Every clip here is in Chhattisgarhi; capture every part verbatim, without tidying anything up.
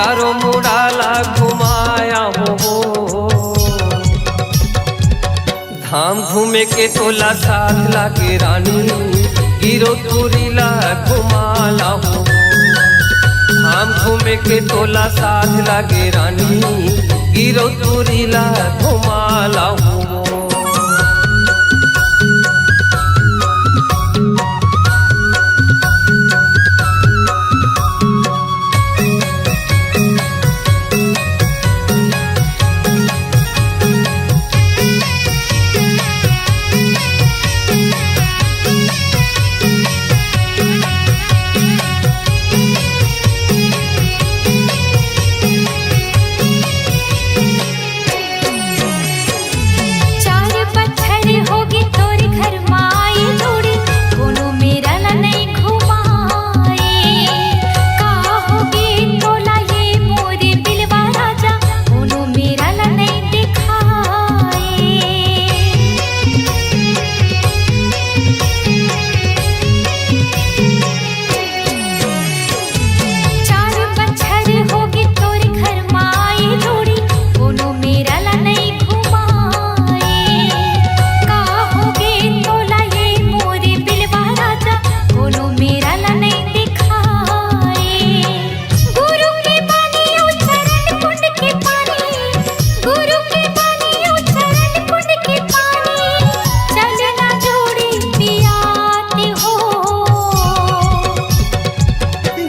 चारों मुड़ा ला घुमाया हूँ। धाम घूमे के तोला साथ लागे रानी, गिरौदपुरी ला घुमा लाहूँ। धाम घूमे के तोला साथ लागे रानी, गिरौदपुरी ला घुमा लाहूँ। चार बछर होगे तोर घर माए जोड़ी, कोनो मेरा ला नइ घुमाए। का होगे तोला ये मोरे बिलवा राजा, कोनो मेरा ला नइ देखाए। चार बछर होगे तोर घर माए जोड़ी, कोनो मेरा ला नइ घुमाए। का होगे तोला ये मोरे बिलवा राजा, कोनो मेरा ला नइ देखाए। गुरु के बानी अउ चरण कुंड के पानी, गुरु के बानी अउ चरण कुंड के पानी, चलना जोड़ी पियात हो।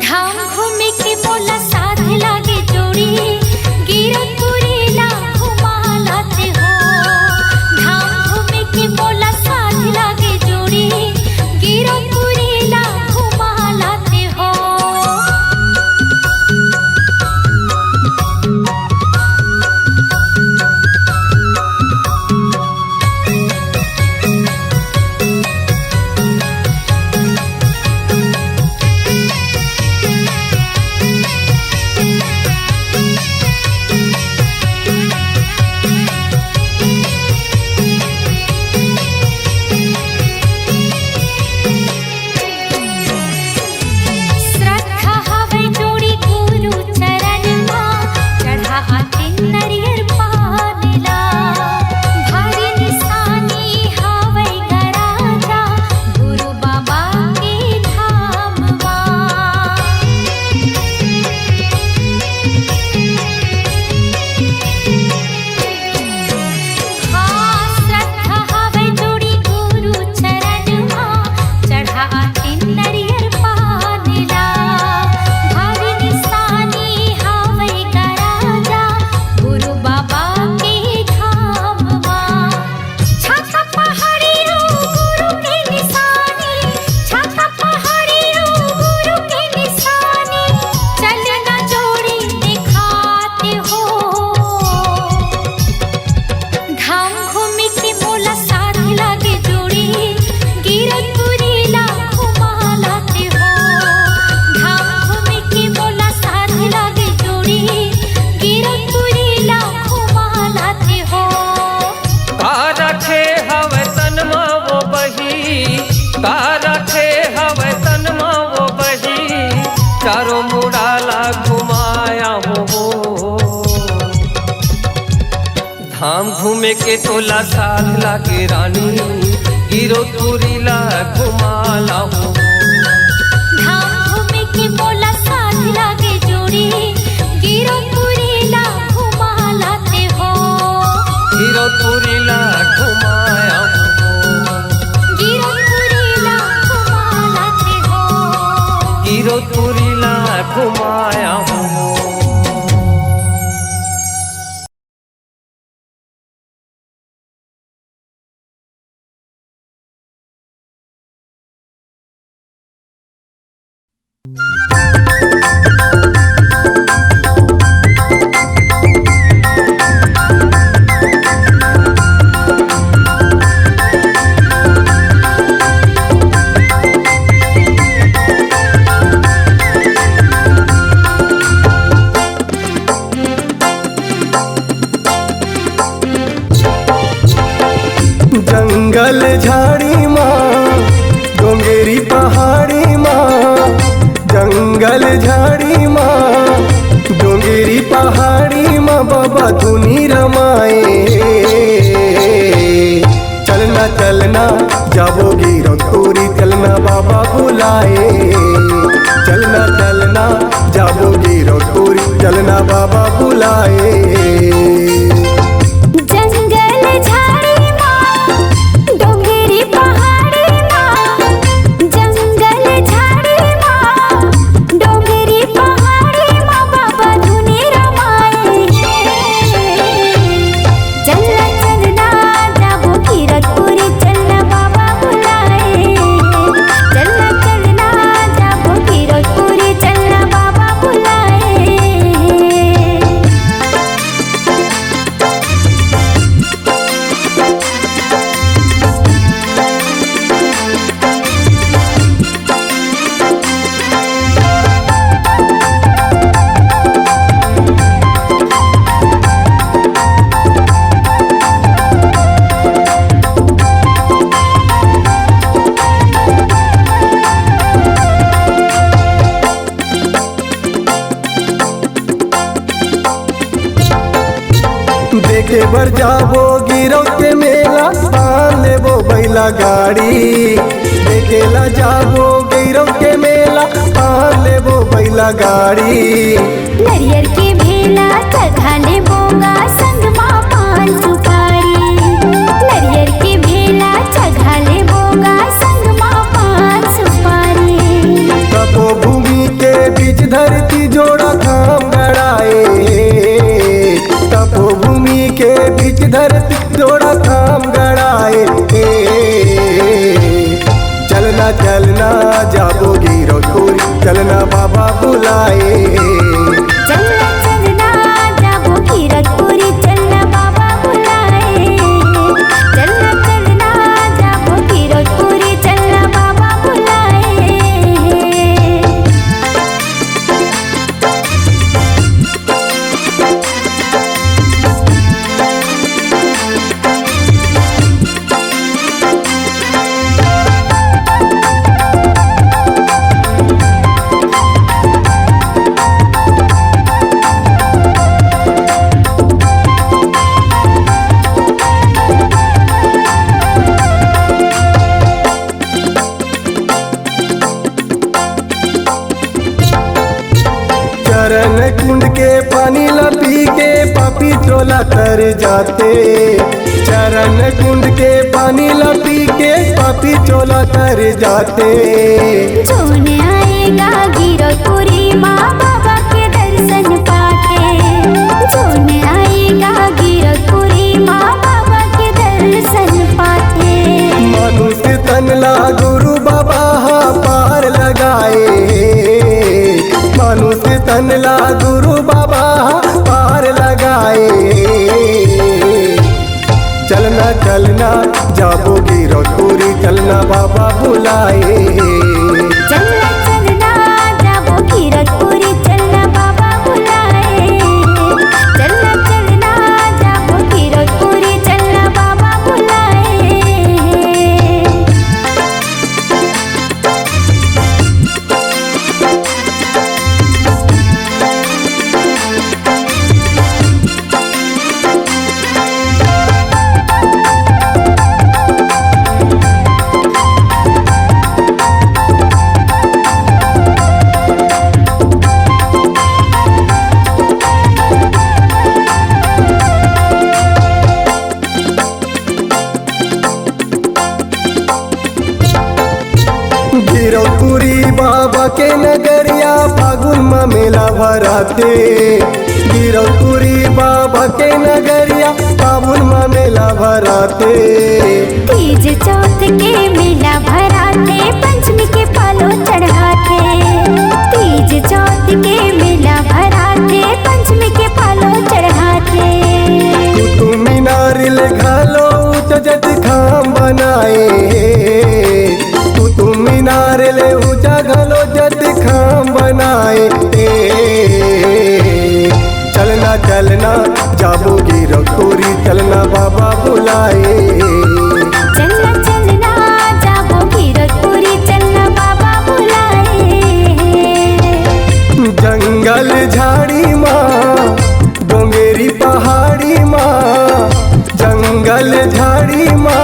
धाम घूमे के मोला साथ लागे जोड़ी, गिरौदपुरी ला घुमा लाते हो। धाम घूमे के मोला साथ लागे जोड़ी, गिरौदपुरी ला घुमा लाते हो। श्रद्धा हवै जोड़ी गुरु चरण मा, चढ़ा आते नरियर पान ला। भारी निशानी हवै गराजा गुरु बाबा के धाम मा। हाँ, श्रद्धा हवै जोड़ी गुरु चरण मा, चढ़ा आते नरियर पान ला। भारी निशानी हवै गराजा गुरु बाबा के धाम मा। छाता पहाड़ी ओ गुरु के निशानी, छाता पहाड़ी ओ गुरु के निशानी, चलना जोड़ी देखाते हो। धाम घूमे के मोला साथ लागे जोड़ी, गिरौदपुरी ला घुमा लाते हो। धाम घूमे के मोला साथ लागे जोड़ी, गिरौदपुरी ला घुमा लाते हो। का रखे हवै तन मा वो बही, का रखे हवै तन मा वो बही, चारों मुड़ा ला घुमाया हूँ। धाम घूमे के तोला साथ लागे रानी, गिरौदपुरी ला घुमा लाहूँ। धाम घूमे के मोला साथ लागे जोड़ी, गिरौदपुरी ला घुमा लाते हो। गिरौदपुरी ला घुमाया हूँ। गिरौदपुरी ला घुमा लाते हो। गिरौदपुरी ला घुमाया हूँ। जंगल झाड़ी मा, डोंगरी पहाड़ी मा, जंगल झाड़ी मा, डोंगरी चलना जाबो गिरौदपुरी, चलना बाबा बुलाए। चलना, चलना जाबो गिरौदपुरी, चलना बाबा बुलाए। जंगल झाड़ी मा, डोंगरी पहाड़ी मा, जंगल झाड़ी मा, डोंगरी पहाड़ी मा बाबा धुनी रमाए हे। चलना, चलना जाबो गिरौदपुरी, चलना बाबा बुलाए। चलना, चलना जाबो गिरौदपुरी, चलना बाबा बुलाए। देखे बर जाबो गिरौद के मेला, तान लेबो बैला गाड़ी। देखे ला जाबो गिरौद के मेला, तान लेबो बैला गाड़ी। नरियर के भेला चघा लेबो गा, संग मा पान सुपारी। नरियर के भेला चघा लेबो गा, संग मा पान सुपारी। तपोभूमि के बीच धरती, जोड़ा धाम गड़ाए। तपोभूमि के बीच धरती, जोड़ा धाम गड़ाए। चलना, चलना जाबो गिरौदपुरी, चलना बाबा बुलाए। चलना, चलना जाबो गिरौदपुरी, चलना बाबा बुलाए। चलना, चलना जाबो गिरौदपुरी, चलना बाबा बुलाए। चरण कुंड के पानी ला पी के पापी चोला तर जाथे। चरण कुंड के पानी ला पी के पापी चोला तर जाथे। जोन आए गा गिरौदपुरी मा बाबा के दर्शन पाथे। जोन आए गा गिरौदपुरी मा बाबा के दर्शन पाथे। मनुष्य तन ला गुरु बाबा हा पार लगाए। मनुष्य तन ला गुरु बाबा हा पार लगाए। चलना, चलना जाबो गिरौदपुरी, चलना बाबा बुलाए। चलना, चलना जाबो गिरौदपुरी, चलना बाबा बुलाए। चलना, चलना जाबो गिरौदपुरी, चलना बाबा बुलाए। गिरौदपुरी बाबा के नगरिया, फागुन म मेला भराथे। गिरौदपुरी बाबा के नगरिया, फागुन म मेला भराथे। तीज चौथ के मेला भराथे, पंचमी के पालो चढ़ाथे। तीज चौथ के मेला भराथे, पंचमी के पालो चढ़ाथे। कुतुब मीनार ले घलो ऊंचा जति खाम बनाए हे। कुतुब मीनार ले ऊंचा घलो जति खाम बनाए हे। चलना, चलना जाबो गिरौदपुरी, चलना बाबा बुलाए। चलना, चलना जाबो गिरौदपुरी, चलना बाबा बुलाए। जंगल झाड़ी मा, डोंगरी पहाड़ी मा, जंगल झाड़ी मा,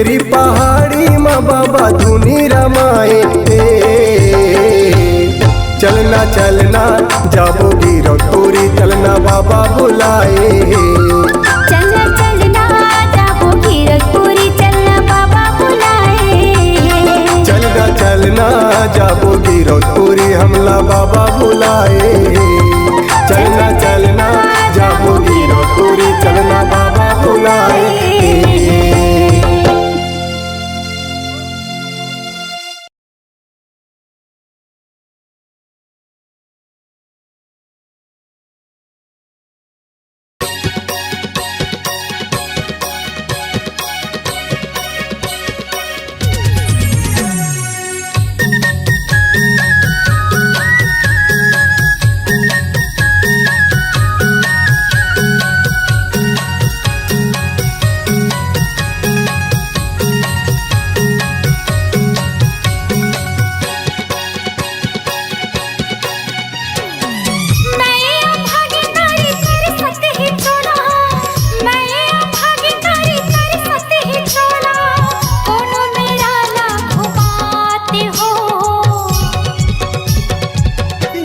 तेरी पहाड़ी मा बाबा धुनी रमाए। चलना चलना जाबो गिरौदपुरी, चलना बाबा बुलाए। चलना चलना जाबो गिरौदपुरी, चलना बाबा बुलाए। चलना चलना जाबो गिरौदपुरी, हमला बाबा बुलाए। चलना चलना जाबो गिरौदपुरी, चलना बाबा बुलाए।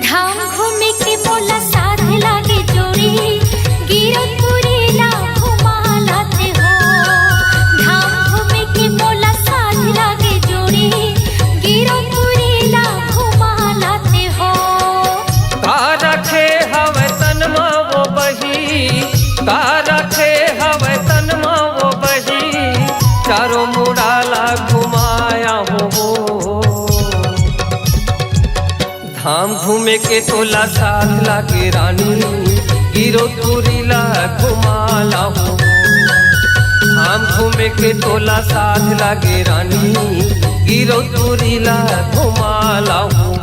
धाम घूमे के मोला साथ लागे जोड़ी, गिरौदपुरी ला घुमा लाते हो। धाम घूमे के मोला साथ लागे जोड़ी, गिरौदपुरी ला घुमा लाते हो। का रखे हवय तन म वो बही, का रखे हवय तन म वो बही, चारों मुड़ा ला घुमाया हो। धाम घूमे के तोला साथ लागे रानी, गिरौदपुरी ला घुमा लाहू। धाम घूमे के तोला साथ लागे रानी, गिरौदपुरी ला घुमा लाहू।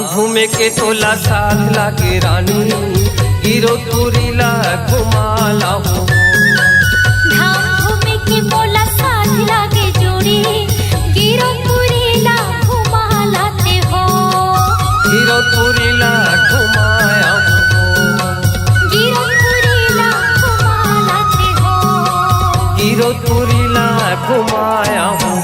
घूमे के तोला साथ लागे रानी, गिरौदपुरी ला घुमा लाहूं। धाम घूमे के मोला साथ लागे जोड़ी, गिरौदपुरी ला घुमा लाते हो। गिरौदपुरी ला घुमाया हूँ। गिरौदपुरी ला घुमा लाते हो। गिरौदपुरी ला घुमाया हूँ।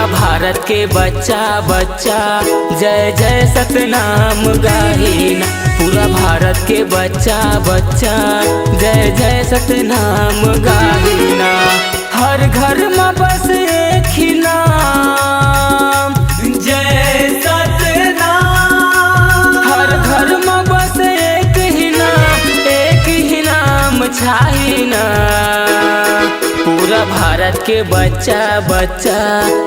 भारत के बच्चा बच्चा जय जय सतनाम गाही ना। पूरा भारत के बच्चा बच्चा जय जय सतनाम गाही ना। हर घर में बस एक ही नाम, जय सतनाम। हर घर में बस एक ही नाम, एक ही नाम छाही ना। पूरा भारत के बच्चा बच्चा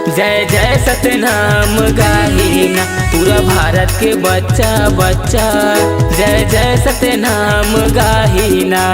जय जय सतनाम गाही ना। पूरा भारत के बच्चा बच्चा जय जय सतनाम गाही ना।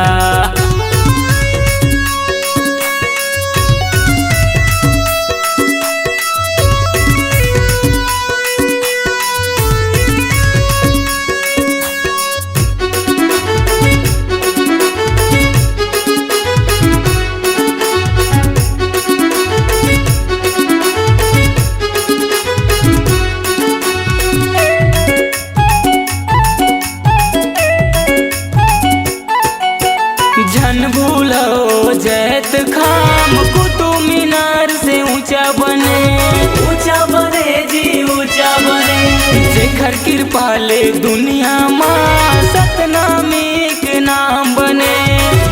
झन भूलो जैत खाम कुतुब मीनार से ऊंचा बने, ऊंचा बने जी, ऊंचा बने। जेकर कृपा ले दुनिया मा सतनाम के नाम बने,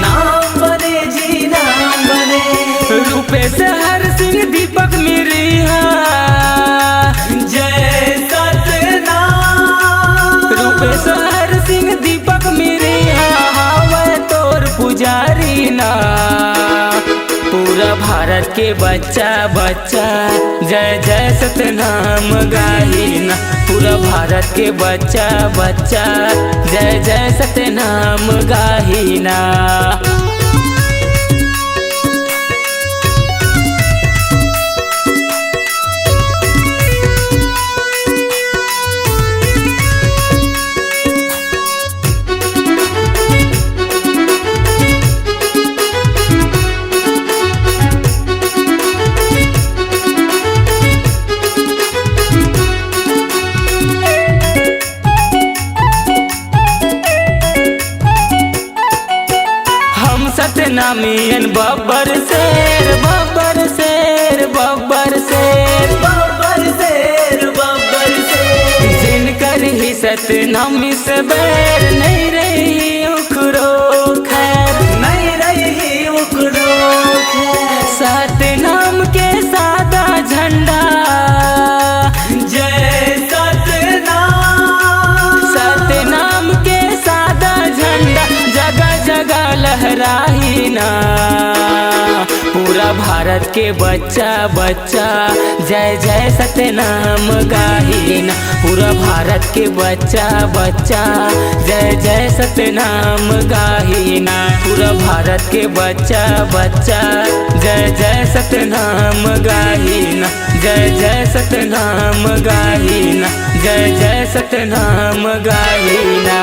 नाम बने जी, नाम बने। रूपेश हर सिंह दीपक मिरिहा, जय सतनाम। रूपेश हर सिंह दीपक मिरिहा, हावय तोर पुजारी ना। पूरा भारत के बच्चा बच्चा जय जय सतनाम गाही ना। पूरा भारत के बच्चा बच्चा जय जय सतनाम गाही ना। हम सतनामियन बब्बर शेर, बब्बर शेर, बब्बर शेर, बब्बर शेर, बब्बर शेर। जिनकर ही सतनामी से बैर, नहीं रही उखरो खैर, नहीं रही उखरो खैर। सतनाम के सादा झंडा, जय सतनाम। सतनाम के सादा झंडा जगह जगह लहराही ना। पूरा भारत के बच्चा बच्चा जय जय सतनाम गाही ना। पूरा भारत के बच्चा बच्चा जय जय सतनाम गाही ना। पूरा भारत के बच्चा बच्चा जय जय सतनाम गाही ना। जय जय सतनाम गाही ना, जय जय सतनाम गाही ना।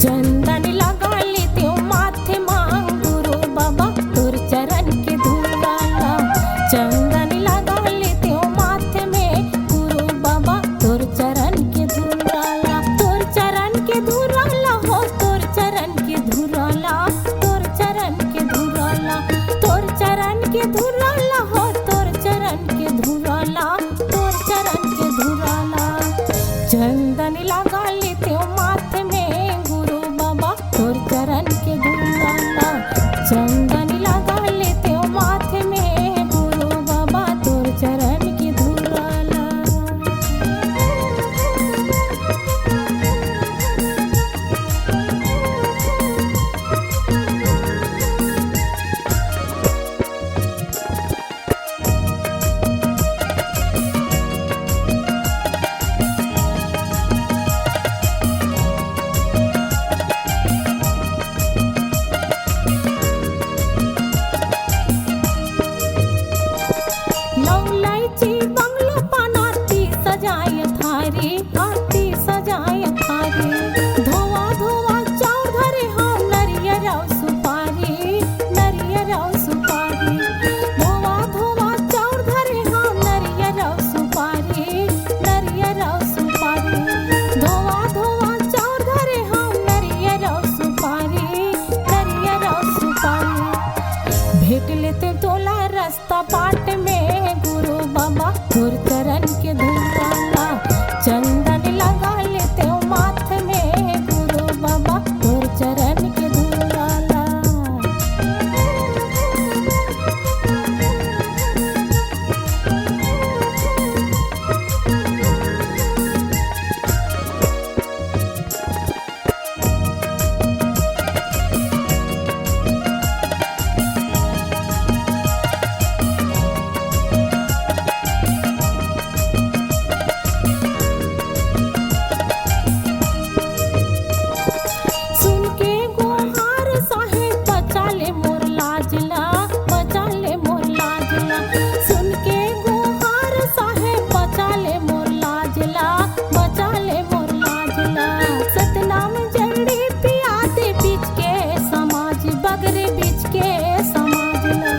चंदन लगा लेतेंव माथे मा गुरु बाबा तोर चरण के धूरा ला। चंदन लगा लेतेंव माथे में गुरु बाबा तोर चरण के धूरा ला। तोर चरण के धूरा ला हो, तोर चरण के धूरा ला, तोर चरण के धूरा ला, तोर चरण के धूरा ला हो, तोर चरण के धूरा ला, तोर चरण के धूरा ला। चंदन लगा लेतेंव माथे में गुरु बाबा तोर चरण के धूरा ला। चंदन लगा लेतेंव माथे में गुरु बाबा तोर चरण के धूरा ला। लौंग, लाइची, बंगलो पान, आरती सजाय थारी, आरती सजाय थारी। धोवा धोवा चाउर धरे हंव, नरियर अउ सुपारी, नरियर अउ सुपारी। धोवा धोवा चाउर धरे हंव, नरियर अउ सुपारी, नरियर अउ सुपारी। धोवा धोवा चाउर धरे हंव, नरियर अउ सुपारी, नरियर अउ सुपारी। भेंट लेतेंव तोला रस त बाट में गुरु बाबा तोर चरण के धूरा ला। चंदन लगा लेतेंव माथे में गुरु बाबा तोर चरण के धूरा ला। सुन के गोहार साहेब, बचा ले मोर लाज ला, बचा ले मोर लाज ला। सुन के गोहार साहेब, बचा ले मोर लाज ला, बचा ले मोर लाज ला। सतनाम जड़ी पिया दे बीच के समाज, बगरे बीच के समाज ला।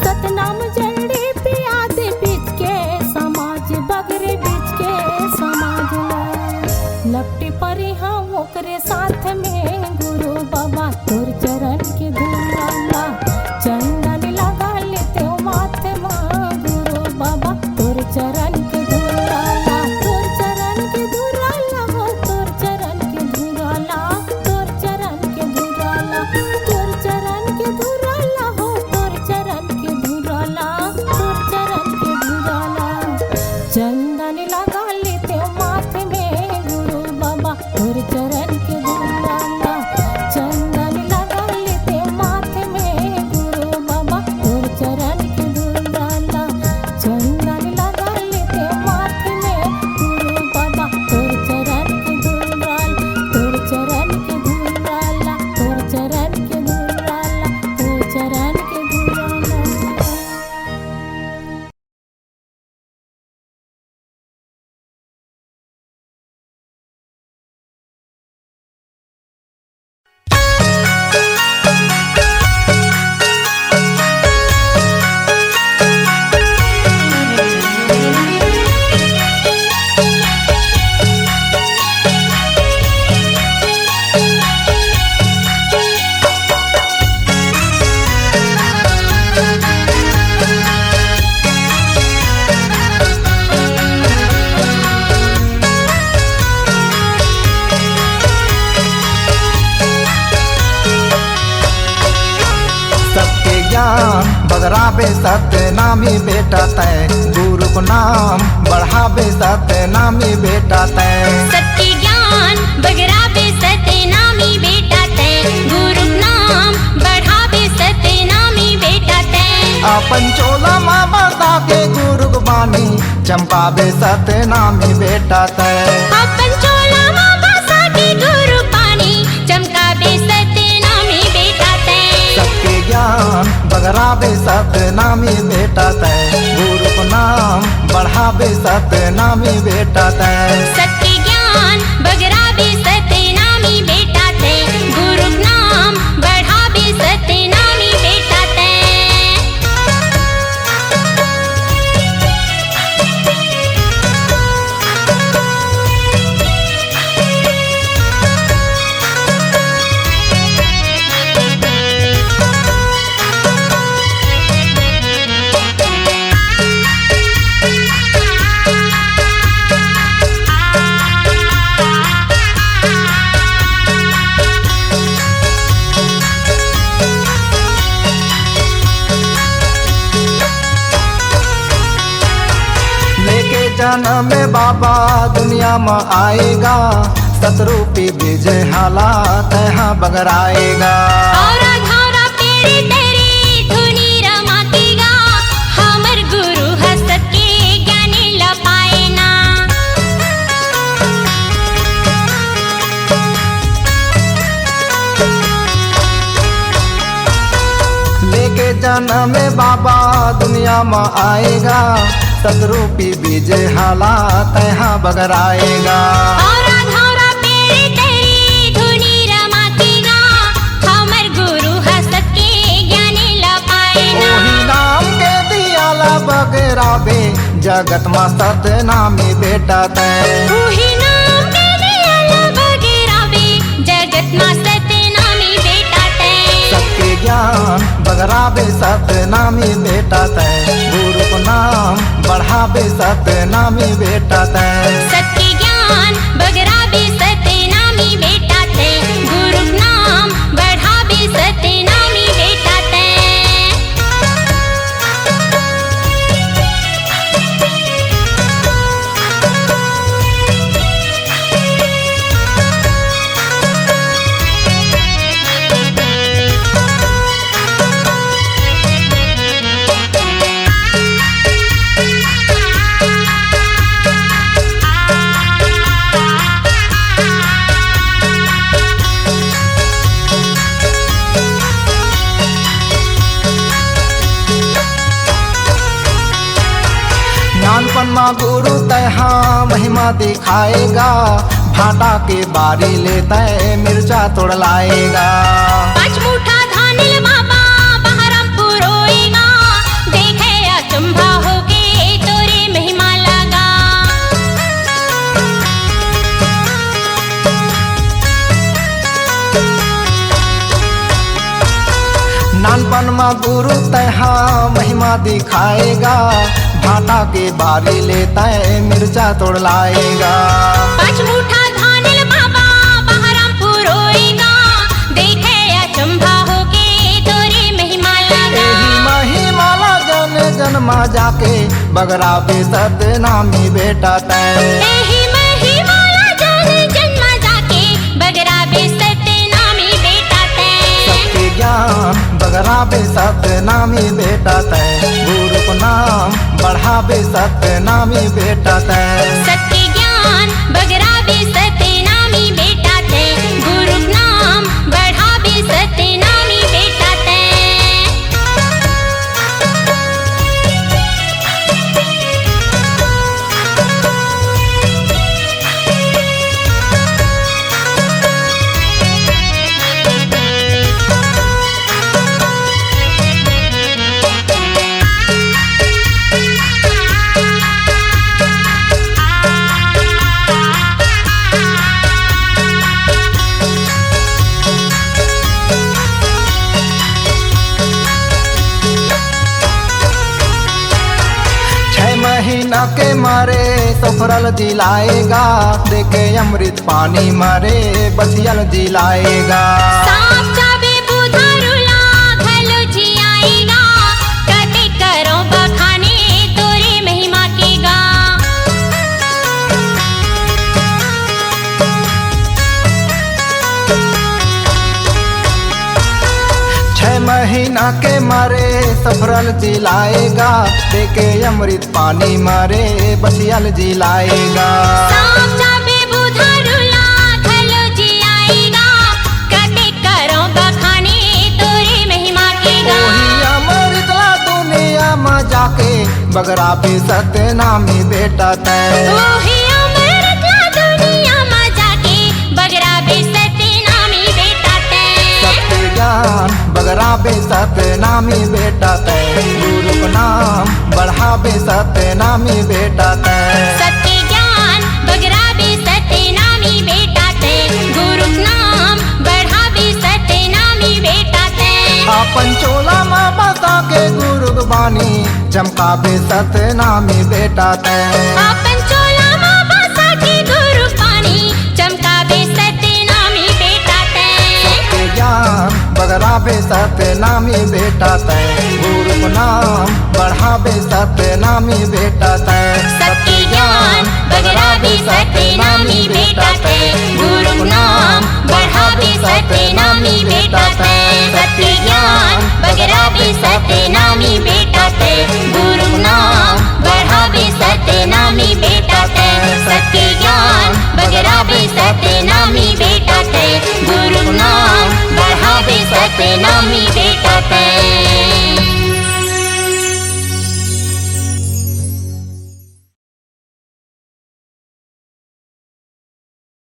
सतनाम जड़ी पिया दे बीच के समाज, बगरे बीच के समाज ला। लपटे परे हंव ओकरे साथ में गुरु बाबा तोर चरण के धूरा ला। चंदन लगा लेतेंव माथे मा गुरु बाबा तोर चरण के धूरा ला। तोर चरण के धूरा ला हो, तोर चरण के धूरा ला, तोर चरण के धूरा ला, तोर चरण के धूरा ला हो, तोर चरण के धूरा ला, तोर चरण के धूरा ला। चंदन लगा लेतेंव माथे में गुरु बाबा तोर चरण के धूरा ला। चंदन लगा लेतेंव माथे में गुरु बाबा तोर चरण के धूरा ला। चंदन लगा लेतेंव माथे में गुरु बाबा तोर चरण के धूरा ला। तोर चरण के धूरा ला, तोर चरण के धूरा ला, तोर चरण के धूरा ला। सबके ज्ञान बगराबे सतनामी बेटा तैं, गुरु को नाम बढ़ाबे सतनामी बेटा तैं। सबके ज्ञान बगराबे सतनामी बेटा तैं, गुरु को नाम बढ़ाबे पंचोला मा बसा के गुरुक बानी, चमकाबे सतनामी बेटा तैं। अपन चोला मा बसा के गुरुक बानी, चमकाबे सतनामी बेटा तैं। सबके ज्ञान बगराबे सतनामी बेटा तैं, गुरुक नाम बढ़ाबे सतनामी बेटा तैं। सबके ज्ञान बगराबे सतनामी बेटा तैं, गुरुक नाम बढ़ाबे सतनामी बेटा तैं। लेके जनम बाबा दुनिया म आए गा, सतरूपी बीज हाला तैं हा बगराए गा। औरा घौरा पेरी तेरी धुनी रमा के गा, हमर गुरु ह सत्य ज्ञानी ल पाए ना। लेके जनम बाबा दुनिया म आए गा, सतरूपी बीज हाला तैं हा बगराए गा। औरा घौरा पेरी तेरी धुनी रमा के गा, हमर गुरु ह सत्य ज्ञानी ल पाए ना। ओही नाम के दिया ला बगराबे, जगत मा सतनामी बेटा तैं। उही नाम के दिया ला बगराबे, जगत मा सतनामी बेटा तैं। सबके ज्ञान बगराबे सतनामी बेटा तैं, गुरुक नाम बढ़ाबे सतनामी बेटा तैं। सबके ज्ञान बगराबे सतनामी बेटा तैं, गुरुक नाम बढ़ाबे सतनामी बेटा तैं। नानपन मा गुरु तैं हा महिमा दिखाए गा, भांटा के बारी ले तैं मिर्चा तोड़ लाए गा। पाँच मुठा धान ले बाबा बहरम पुरोए गा, देखे अचंभा होके तोरे महिमा लगा। नानपन मा गुरु तैं हा महिमा दिखाए गा, भांटा के बारी ले तैं मिर्चा तोड़ लाए गा। पाँच मुठा धान ले बाबा बहरम पुरोए गा, देखे अचंभा होके तोरे महिमा लगा। एही महिमा ला जन जन मा जाके, बगराबे सतनामी बेटा तैं। एही महिमा ला जन जन मा जाके, बगराबे सतनामी बेटा तैं। सबके ज्ञान बगराबे सतनामी बेटा तैं, गुरुक नाम बढ़ाबे सतनामी बेटा तैं। सबके ज्ञान बगराबे सतनामी बेटा तैं, गुरुक नाम बढ़ाबे सतनामी बेटा तैं। छह महीना के मारे सोफरल जिलाए गा, देखे अमृत पानी मारे बछियल जिलाए गा। सांप चाबे बुधारू ला घलो जियाए गा, कते करो बखाने तोरे महिमा के गा। छह महीना इना के मारे सफरल जिलाएगा, देके अमृत पानी मारे बछियल जिलाएगा। सांप चाबे बुधारू ला घलो जियाएगा, कटे करो बखाने तोरे महिमा के गा। ओही अमृत ला दुनिया मा जाके बगरा बेसत नामी बेटा तै। ओही अमृत ला दुनिया मा जाके बगरा बेसत नामी बेटा तै। सत्य ज्ञान बगरा बेसत नामी बेटा तै, गुरु के नाम बढ़ाबे सत नामी बेटा तै। सत्य ज्ञान बगरा बेसत नामी बेटा तै, गुरु के नाम बढ़ाबे सत नामी बेटा तै। अपन चोला मा बसा के गुरु के बानी चमकाबे सत नामी बेटा तै। अपन चोला मा बसा के गुरु के बानी चमकाबे सत नामी बेटा तै। सत्य ज्ञान बगराबे सत नामी बेटा तै, गुरु के नाम बढ़ाबे सत नामी बेटा तै। सत्य ज्ञान बगराबे सत नामी बेटा तै, गुरु के नाम बढ़ाबे सत नामी बेटा तै। सत्य ज्ञान बगराबे सत नामी बेटा तै, गुरु के नाम बढ़ाबे सत नामी बेटा तै। सत्य ज्ञान बगराबे सत नामी बेटा तै, गुरु के नाम बढ़ाबे सत नामी बेटा तै।